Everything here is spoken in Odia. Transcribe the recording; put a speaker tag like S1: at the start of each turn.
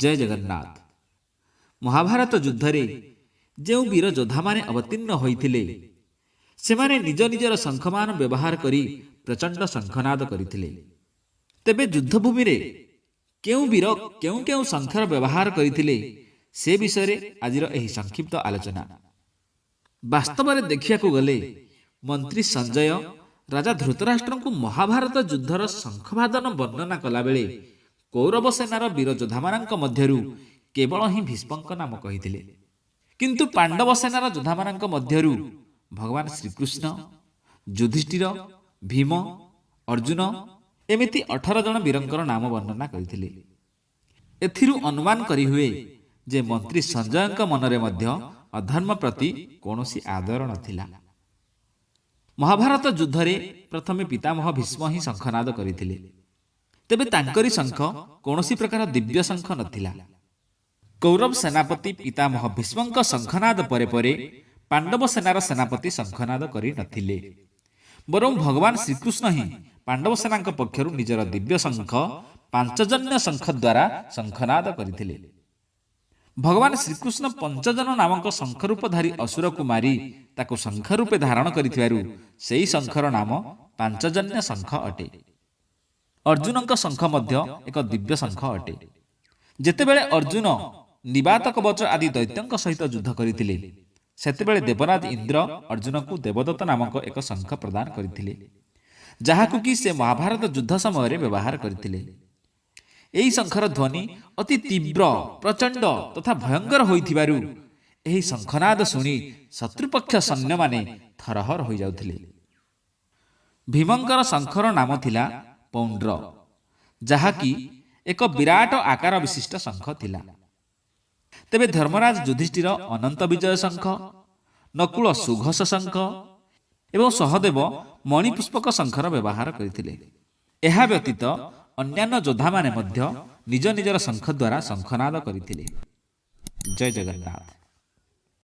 S1: ଜୟ ଜଗନ୍ନାଥ। ମହାଭାରତ ଯୁଦ୍ଧରେ ଯେଉଁ ବୀର ଯୋଦ୍ଧାମାନେ ଅବତୀର୍ଣ୍ଣ ହୋଇଥିଲେ, ସେମାନେ ନିଜ ନିଜର ଶଙ୍ଖମାନ ବ୍ୟବହାର କରି ପ୍ରଚଣ୍ଡ ଶଙ୍ଖନାଦ କରିଥିଲେ। ତେବେ ଯୁଦ୍ଧଭୂମିରେ କେଉଁ ବୀର କେଉଁ କେଉଁ ଶଙ୍ଖର ବ୍ୟବହାର କରିଥିଲେ, ସେ ବିଷୟରେ ଆଜିର ଏହି ସଂକ୍ଷିପ୍ତ ଆଲୋଚନା। ବାସ୍ତବରେ ଦେଖିବାକୁ ଗଲେ ମନ୍ତ୍ରୀ ସଞ୍ଜୟ ରାଜା ଧୃତରାଷ୍ଟ୍ରଙ୍କୁ ମହାଭାରତ ଯୁଦ୍ଧର ଶଙ୍ଖବାଦନ ବର୍ଣ୍ଣନା କଲାବେଳେ କୌରବ ସେନାର ବୀର ଯୋଦ୍ଧାମାନଙ୍କ ମଧ୍ୟରୁ କେବଳ ହିଁ ଭୀଷ୍ମଙ୍କ ନାମ କହିଥିଲେ, କିନ୍ତୁ ପାଣ୍ଡବ ସେନାର ଯୋଦ୍ଧାମାନଙ୍କ ମଧ୍ୟରୁ ଭଗବାନ ଶ୍ରୀକୃଷ୍ଣ, ଯୁଧିଷ୍ଠିର, ଭୀମ, ଅର୍ଜୁନ ଏମିତି 18 ଜଣ ବୀରଙ୍କର ନାମ ବର୍ଣ୍ଣନା କରିଥିଲେ। ଏଥିରୁ ଅନୁମାନ କରିହୁଏ ଯେ ମନ୍ତ୍ରୀ ସଞ୍ଜୟଙ୍କ ମନରେ ମଧ୍ୟ ଅଧର୍ମ ପ୍ରତି କୌଣସି ଆଦର ନଥିଲା। ମହାଭାରତ ଯୁଦ୍ଧରେ ପ୍ରଥମେ ପିତାମହ ଭୀଷ୍ମ ହିଁ ଶଙ୍ଖନାଦ କରିଥିଲେ। ତେବେ ତାଙ୍କରି ଶଙ୍ଖ କୌଣସି ପ୍ରକାର ଦିବ୍ୟ ଶଙ୍ଖ ନଥିଲା। କୌରବ ସେନାପତି ପିତାମହ ଭୀଷ୍ମଙ୍କ ଶଙ୍ଖନାଦ ପରେ ପରେ ପାଣ୍ଡବ ସେନାର ସେନାପତି ଶଙ୍ଖନାଦ କରିନଥିଲେ, ବରଂ ଭଗବାନ ଶ୍ରୀକୃଷ୍ଣ ହିଁ ପାଣ୍ଡବ ସେନାଙ୍କ ପକ୍ଷରୁ ନିଜର ଦିବ୍ୟ ଶଙ୍ଖ ପାଞ୍ଚଜନ୍ୟ ଶଙ୍ଖ ଦ୍ୱାରା ଶଙ୍ଖନାଦ କରିଥିଲେ। ଭଗବାନ ଶ୍ରୀକୃଷ୍ଣ ପଞ୍ଚଜନ ନାମକ ଶଙ୍ଖରୂପଧାରୀ ଅସୁରକୁ ମାରି ତାକୁ ଶଙ୍ଖ ରୂପେ ଧାରଣ କରିଥିବାରୁ ସେହି ଶଙ୍ଖର ନାମ ପାଞ୍ଚଜନ୍ୟ ଶଙ୍ଖ ଅଟେ। ଅର୍ଜୁନଙ୍କ ଶଙ୍ଖ ମଧ୍ୟ ଏକ ଦିବ୍ୟ ଶଙ୍ଖ ଅଟେ। ଯେତେବେଳେ ଅର୍ଜୁନ ନିବାତ କବଚ ଆଦି ଦୈତ୍ୟଙ୍କ ସହିତ ଯୁଦ୍ଧ କରିଥିଲେ, ସେତେବେଳେ ଦେବରାଜ ଇନ୍ଦ୍ର ଅର୍ଜୁନଙ୍କୁ ଦେବଦତ୍ତ ନାମକ ଏକ ଶଙ୍ଖ ପ୍ରଦାନ କରିଥିଲେ, ଯାହାକୁ କି ସେ ମହାଭାରତ ଯୁଦ୍ଧ ସମୟରେ ବ୍ୟବହାର କରିଥିଲେ। ଏହି ଶଙ୍ଖର ଧ୍ୱନି ଅତି ତୀବ୍ର, ପ୍ରଚଣ୍ଡ ତଥା ଭୟଙ୍କର ହୋଇଥିବାରୁ ଏହି ଶଙ୍ଖନାଦ ଶୁଣି ଶତ୍ରୁପକ୍ଷ ସୈନ୍ୟମାନେ ଥରହର ହୋଇଯାଉଥିଲେ। ଭୀମଙ୍କର ଶଙ୍ଖର ନାମ ଥିଲା ପୌଣ୍ଡ୍ର, ଯାହାକି ଏକ ବିରାଟ ଆକାର ବିଶିଷ୍ଟ ଶଙ୍ଖ ଥିଲା। ତେବେ ଧର୍ମରାଜ ଯୁଧିଷ୍ଠିର ଅନନ୍ତ ବିଜୟ ଶଙ୍ଖ, ନକୁଳ ସୁଘୋଷ ଶଙ୍ଖ ଏବଂ ସହଦେବ ମଣିପୁଷ୍ପକ ଶଙ୍ଖର ବ୍ୟବହାର କରିଥିଲେ। ଏହା ବ୍ୟତୀତ ଅନ୍ୟାନ୍ୟ ଯୋଦ୍ଧାମାନେ ମଧ୍ୟ ନିଜ ନିଜର ଶଙ୍ଖ ଦ୍ୱାରା ଶଙ୍ଖନାଦ କରିଥିଲେ। ଜୟ ଜଗନ୍ନାଥ।